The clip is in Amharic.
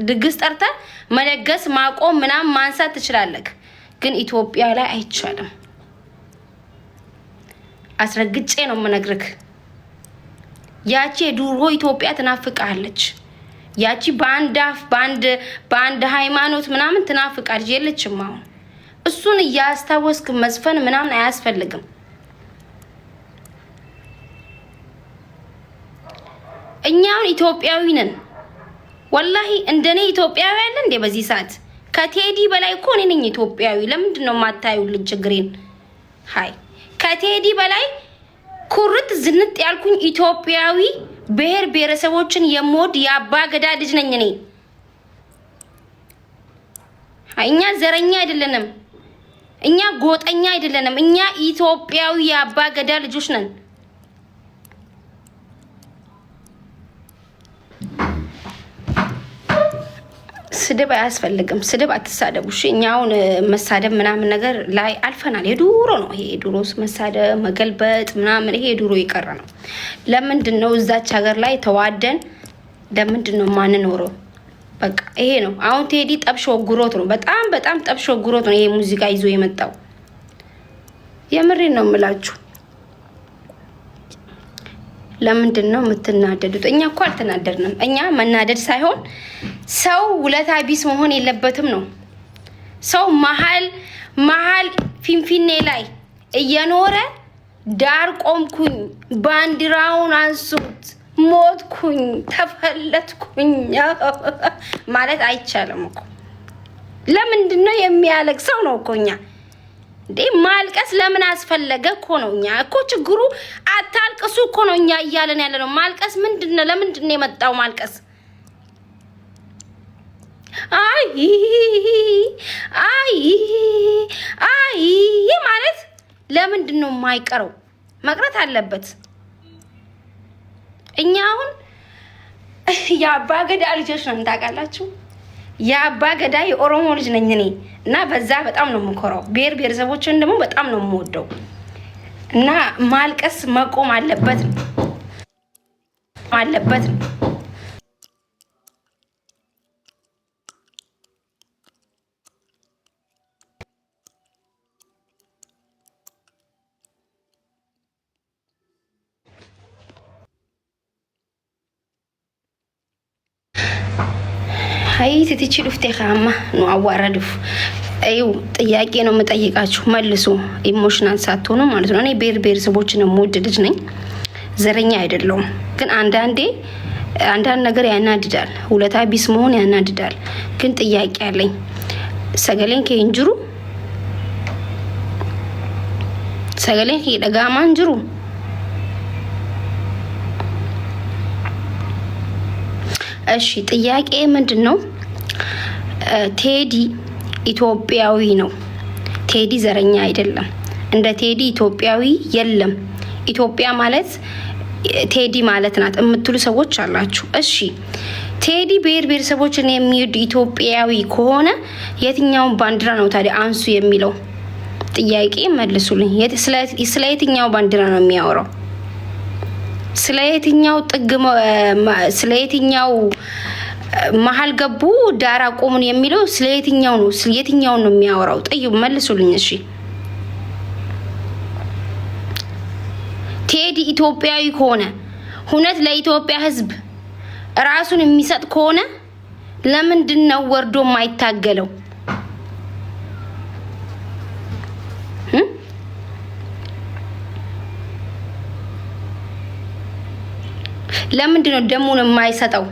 ድግስ ጠርተህ መደገስ ማቆም ምናምን ማንሳት ትችላለህ፣ ግን ኢትዮጵያ ላይ አይቻልም። አስረግጬ ነው የምነግርህ። ያቺ የድሮ ኢትዮጵያ ትናፍቃለች። ያቺ በአንድ አፍ በአንድ ሃይማኖት ምናምን ትናፍቃለች። የለችም አሁን። እሱን እያስታወስክ መዝፈን ምናምን አያስፈልግም። እኛ አሁን ኢትዮጵያዊ ነን። ወላሂ እንደኔ ኢትዮጵያዊ አለ እንዴ በዚህ ሰዓት? ከቴዲ በላይ እኮ እኔ ነኝ ኢትዮጵያዊ። ለምንድን ነው የማታዩልኝ ችግሬን? ሀይ ከቴዲ በላይ ኩርት ዝንጥ ያልኩኝ ኢትዮጵያዊ ብሔር ብሔረሰቦችን የምወድ የአባ ገዳ ልጅ ነኝ እኔ። እኛ ዘረኛ አይደለንም። እኛ ጎጠኛ አይደለንም። እኛ ኢትዮጵያዊ የአባ ገዳ ልጆች ነን። ስድብ አያስፈልግም። ስድብ አትሳደቡ። እሺ እኛ አሁን መሳደብ ምናምን ነገር ላይ አልፈናል። የዱሮ ነው ይሄ የዱሮ መሳደብ መገልበጥ ምናምን ይሄ የዱሮ የቀረ ነው። ለምንድን ነው እዛች ሀገር ላይ ተዋደን ለምንድን ነው ማንኖረው? በቃ ይሄ ነው አሁን ቴዲ ጠብሾ ጉሮት ነው። በጣም በጣም ጠብሾ ጉሮት ነው ይሄ ሙዚቃ ይዞ የመጣው። የምሬን ነው የምላችሁ። ለምንድን ነው የምትናደዱት? እኛ እኮ አልተናደድንም። እኛ መናደድ ሳይሆን ሰው ውለታ ቢስ መሆን የለበትም ነው። ሰው መሀል መሀል ፊንፊኔ ላይ እየኖረ ዳር ቆምኩኝ፣ ባንዲራውን አንሱት፣ ሞትኩኝ፣ ተፈለጥኩኝ ማለት አይቻልም እኮ። ለምንድን ነው የሚያለቅሰው? ነው እኮ እኛ እንዴ ማልቀስ ለምን አስፈለገ እኮ ነው። እኛ እኮ ችግሩ አታልቅሱ እኮ ነው እኛ እያለን ያለ ነው። ማልቀስ ምንድን ነው? ለምንድን ነው የመጣው ማልቀስ? አይ አይ አይ ማለት ለምንድን ነው የማይቀረው? መቅረት አለበት። እኛ አሁን የአባ ገዳ ልጆች ነን ታውቃላችሁ። የአባ ገዳ የኦሮሞ ልጅ ነኝ እኔ እና በዛ በጣም ነው የምኮራው። ብሔር ብሔረሰቦችን ደግሞ በጣም ነው የምወደው እና ማልቀስ መቆም አለበት አለበት። አይ ትትቺ ዱፍቴ ካማ ነው አዋረዱፍ። እዩ ጥያቄ ነው የምጠይቃችሁ መልሱ። Emotional ሳትሆኑ ማለት ነው። እኔ ብሔር ብሔረሰቦችን የምወድ ልጅ ነኝ፣ ዘረኛ አይደለሁም። ግን አንዳንዴ አንዳንድ ነገር ያናድዳል። ውለታ ቢስ መሆን ያናድዳል። ግን ጥያቄ አለኝ። Sagaleen kee hin jiru sagaleen kee dhaga'amaa hin jiru። እሺ ጥያቄ ምንድን ነው? ቴዲ ኢትዮጵያዊ ነው። ቴዲ ዘረኛ አይደለም። እንደ ቴዲ ኢትዮጵያዊ የለም። ኢትዮጵያ ማለት ቴዲ ማለት ናት የምትሉ ሰዎች አላችሁ። እሺ ቴዲ ብሔር ብሔረሰቦችን የሚወድ ኢትዮጵያዊ ከሆነ የትኛውን ባንዲራ ነው ታዲያ አንሱ የሚለው? ጥያቄ መልሱልኝ። ስለ የትኛው ባንዲራ ነው የሚያወራው? ስለ የትኛው ጥግ፣ ስለ የትኛው መሀል ገቡ ዳር አቆሙን የሚለው ስለ የትኛው ነው? የትኛውን ነው የሚያወራው? ጠይቡ መልሱልኝ። እሺ ቴዲ ኢትዮጵያዊ ከሆነ እውነት ለኢትዮጵያ ሕዝብ ራሱን የሚሰጥ ከሆነ ለምንድን ነው ወርዶ የማይታገለው? ለምንድን ነው ደሙን የማይሰጠው?